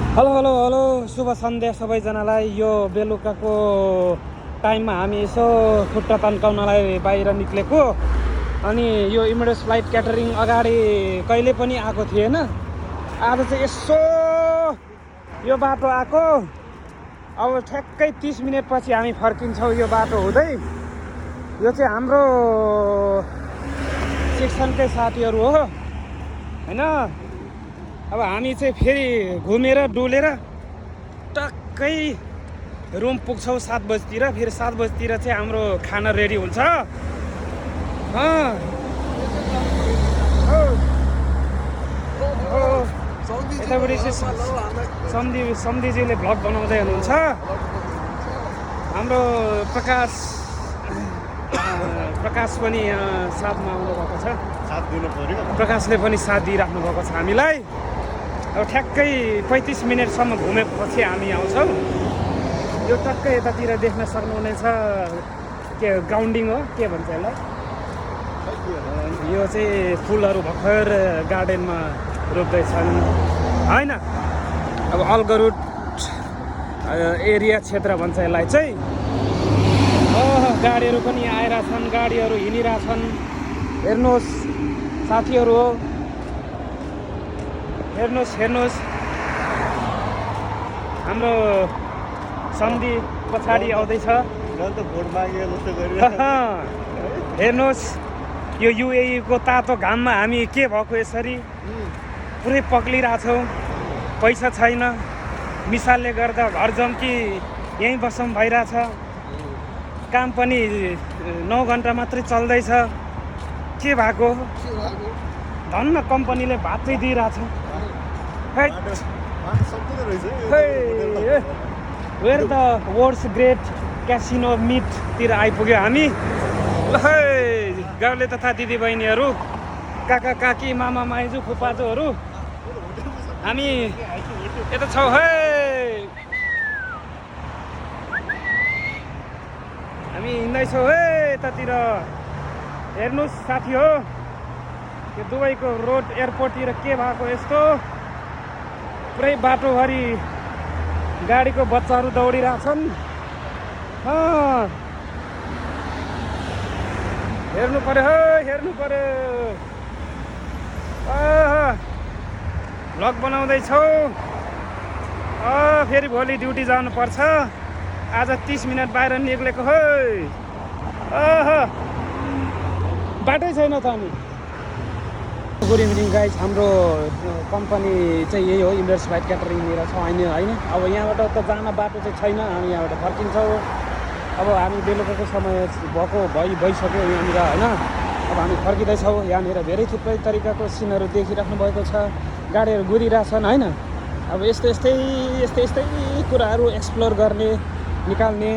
Hello hello hello शुभ सन्ध्या सबैजनालाई। यो बेलुकाको टाइममा हामी यसो खुट्टा तन्काउनलाई बाहिर निक्लेको। अनि यो इमिरेट्स फ्लाइट क्याटरिङ अगाडि कहिले पनि आएको थिएन। आज चाहिँ यसो यो बाटो आएको। अब ठ्याक्कै 30 मिनटपछि हामी फर्किन्छौँ यो बाटो हुँदै। यो चाहिँ हाम्रो सेक्सनकै साथीहरू हो हैन। अब हामी चाहिँ फेरि घुमेर डुलेर टक्कै रुम पुग्छौँ 7 बजीतिर। फेरि 7 बजीतिर चाहिँ हाम्रो खाना रेडी हुन्छ। यतापट्टि चाहिँ सम्धिजीले भ्लग बनाउँदै हुनुहुन्छ। हाम्रो प्रकाश पनि साथमा आउनुभएको छ। प्रकाशले पनि साथ दिइराख्नु भएको छ हामीलाई। अब ठ्याक्कै 35 मिनटसम्म घुमेपछि हामी आउँछौँ। यो टक्कै यतातिर देख्न सक्नुहुनेछ के ग्राउन्डिङ हो, के भन्छ यसलाई। यो चाहिँ फुलहरू भर्खर गार्डनमा रोप्दैछन् होइन। अब अलगरुट एरिया क्षेत्र भन्छ यसलाई चाहिँ। गाडीहरू पनि आइरहेछन्, गाडीहरू हिँडिरहेछन्। हेर्नुहोस् साथीहरू हो, हेर्नुहोस् हाम्रो सन्धि पछाडि आउँदैछ। हेर्नुहोस् यो युएई को तातो घाममा हामी के भएको यसरी पुरै पक्लिरहेछौँ। पैसा छैन, मिसालले गर्दा घर जम्की यहीँ बसौँ भइरहेछ। काम पनि 9 घन्टा मात्रै चल्दैछ। के भएको धन्न कम्पनीले भात चाहिँ दिइरहेछ। Where the world's great casino मिटतिर आइपुग्यो हामी। ल गाउँले तथा दिदीबहिनीहरू, काका काकी, मामा माइजू, फुपाजूहरू, हामी यता छौँ। हामी हिँड्दैछौँ यतातिर। हेर्नुहोस् साथी हो, यो दुबईको रोड एयरपोर्टतिर के भएको यस्तो पुरै बाटोभरि गाडीको बच्चाहरू दौडिरहेछन्। हेर्नु पर्यो, हेर्नु पर्यो। भ्लग बनाउँदैछौँ। फेरि भोलि ड्युटी जानुपर्छ। आज 30 मिनट बाहिर निक्लेको हो। बाटै छैन त अनि। Good evening guys. हाम्रो कम्पनी चाहिँ यही हो, इमिरेट्स फ्लाइट क्याटरिङनिर छौँ होइन। अब यहाँबाट त जान बाटो चाहिँ छैन। हामी यहाँबाट फर्किन्छौँ। अब हामी बेलुकाको समय भइसक्यो यहाँनिर होइन। अब हामी फर्किँदैछौँ। यहाँनिर धेरै थुप्रै तरिकाको सिनहरू देखिराख्नु भएको छ। गाडीहरू घुरिरहेछन् होइन। अब यस्तै कुराहरू एक्सप्लोर गर्ने, निकाल्ने